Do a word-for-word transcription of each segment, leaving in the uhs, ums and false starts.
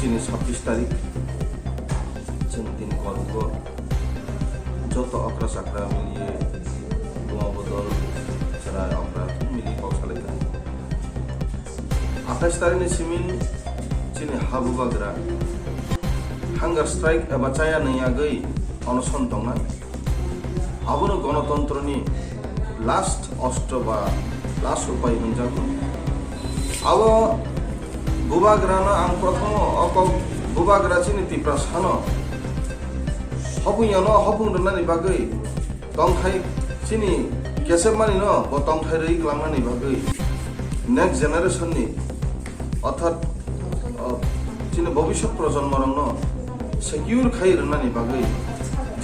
Tini sabbish tarik, chwng tini Kolbugo joto okra chakra miliye, Duma Bodol, Chwrai okra miliye kok salai tongo. Athais tarikni simi chini ha bubagra hunger strike eba chaya nung yagwi onoson tongnai. Abono gonotontroni last ostro ba last upai hwnjago. Abo bubagrano ang prothomo o kok bubagra chini Tiprasano hopung yano hopung rwnani bagwi tongthai chini kesepmanino bo tongthai rwi klangnani bagwi next generation ni orthat, uh, chini bobiswt projonmorokno secure khai rwnani bagwi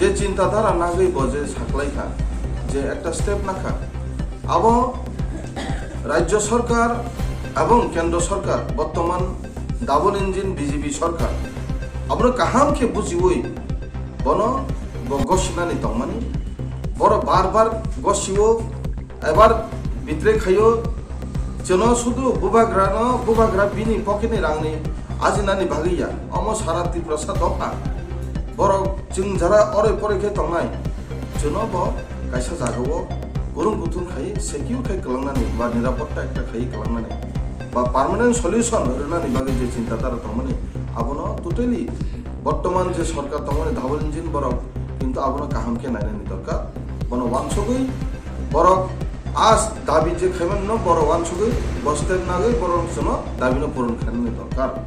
je chinta dhara nagwi bo je saklaikha, je ekta step nakha, abo Rajya Sarkar ebong Kendra Sarkar, bortoman double engine B J P sarkar, abono kaham khe bujiwi bono bo gosinani tongmani, borok bar bar gosio, ebar bitre khaio, chwno sudu bubagrano, bubagra bini pocket ni rangni ajinani bagwi ya, omo sara Tiprasa dopha. Borok chwng jara oroi poroi khe tongnai, chwno bo kaisa jagao kurung kuthum khai secure khai kwlangnani ba nirapotta ekta khai kwlangnani ba permanent solution rwnani bagwi je chinta dhara tongmani, abono totally bortoman je sarkar tongmani double engine borok, kintu abono kaham khe nainani dorkar. Bono wansugwi borok a dabi je khaimanino borok wansugwi bo step nagwi borok chwngno dabino puron khainani dorkar.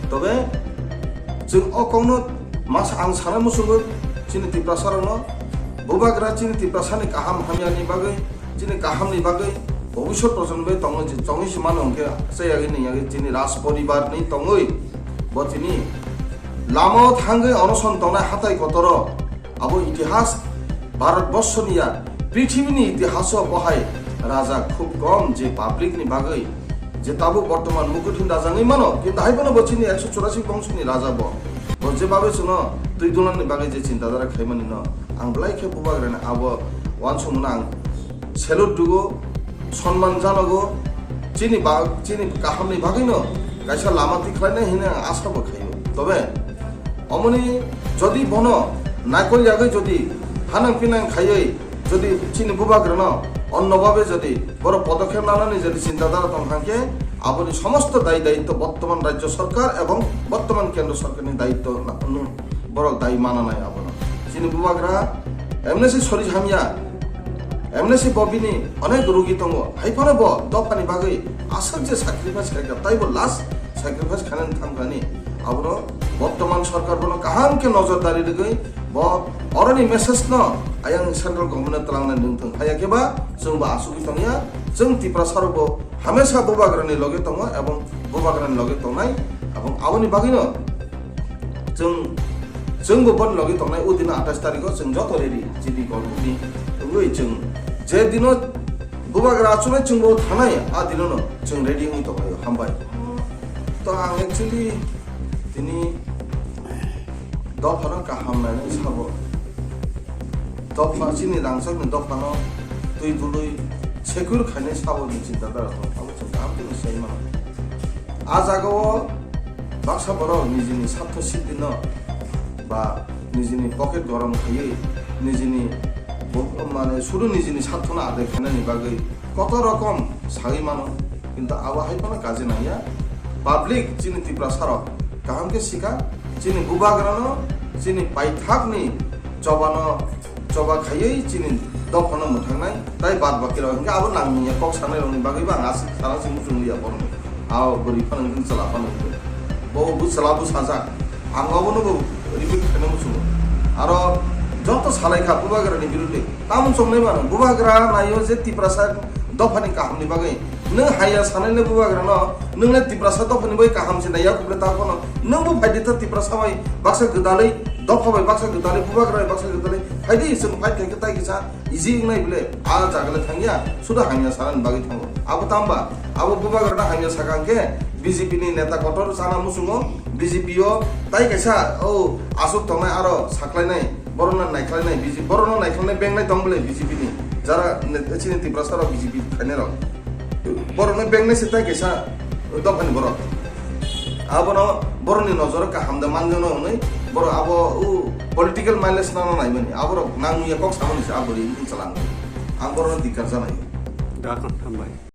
Tobe chwng o kokno masa ang sana muchungo chini Tiprasarokno, bubagra chini Tiprasani kaham hamyani bagwi, chini kahamni bagwi bobiswt projonmo bai tongwi, tongwi se mano hwnkhe chayagwi niyagwi chini raj poribarni tongwi bo tini lama o thangwi onoson tongnai hatai kotoro. Abo itihas Bharat borsoni ya, prithibini itihaso bohai raja khub kom je public ni bagwi, je tabuk bortoman mukuthin raja wngwi mano, kintu hai phano bo chini ekso churasi bongsoni raja bo. Bo je babe chwngno twi dulani bagwi je chinta dhara khaimani no ang belai khe bubagrani abo wansukmano ang salute dugo, sonman janogo, chini ba-, chini kahamni bagwino kaisa lama tikhlainai hinwi ang asa bo khaio. Tobe omoni jodi bono naikol yagwi jodi hanang pinang khaiwi jodi chini bubagrano onno babe jodi borok podokhep nanani jodi chinta dhara tong hangkhe aboni somosto dayi daitto bortoman rajya sarkar ebong bortoman kendro sarkarni daitto na-, borok dayi mananai abono. Chini bubagra emnesi sori hamya, emnesi bo bini onek rugi tongo, hai phano bo dophani bagwi aswk je sacrifice khaikha, taibo last sacrifice khainani thamkani. Abono bortoman sarkar bono kaham khe nojordari rwgwi bo oroni message no ayang central government no twlangnai nung thung, haya khe ba chwng bo asugwi tongya, chwng Tiprasa rok bo hamesa bubagrani loge tongo ebong bubagrani loge tongnai, ebong aboni bagwino chwng, chwngbo boni loge tongnai. O dino athais tarikho chwng joto ready, chini Kolbukni wngwi chwng je dino bubagra achuknai chwngbo thanai, a dinono chwng ready wngwi tonglaio. Hambai. To ang actually tini dophano kaham nainai sabo. Dopha chini rangchakni dophano twi dului secure khainai sabo ni chinta dhara tong, abo chwng kaham khe sai mano. A jagao baksa borok nijini sartho siddhino ba nijini pocket gorom khaiwi nijini bo-, mane sudu nijini sarthono adai khainani bagwi koto rokom sagwi mano, kintu abo hai phano kaje nangya. Public chini Tiprasa rok kaham khe sikha, chini bubagrano, chini paithakni chobano choba khaiwi chini dophano mwthangnai, tai bad baki rok hwnkhe abo nangya kok sanai rokni bagwi bo ang aswk sana se muchung liya borokni. Abo bwrwi phano hwnkhe chwla phano hwnkhe bo bo chwla bo sajak, ang obono bo repeat khaina muchungo. Aro joto salai kha bubagrani birude. Tamung chongnai mano, bubagra naio je Tiprasa dophani kahamni bagwi. Nwng haya sanai le bubagrano, nwng le Tiprasa dophani bagwi kaham se nai, yakub le ta phano. Nwng bo phai di ta Tiprasa bai baksa gwdalwi, dopha bai baksa gwdalwi, bubagra bai baksa gwdalwi. Phai di, chwng fight khai khe tai kisa easy wngnai bile. A jaga le thangya, suda hamya sanani bagwi thango. Abo tamba, abo bubagrano hamya sakha hwnkhe B J P ni neta kotor sana muchungo, B J P o tai kaisa, o aswk tongnai aro saklainai. Borokno naikhlainai B J P, borokno naikhlainai bengnai tong bwle B J P ni, jara ne-, chini Tiprasa rok B J P khainai rok. Borokno bengnai se tai kaisa dophani borok. Abono borokni nojoro kaham da manjano hwnwi borok abo o political mileage nano naimani, aborok nangya kok samani se abo ri wngkha chwla ang borokno dikar janai. Dakhan hambai.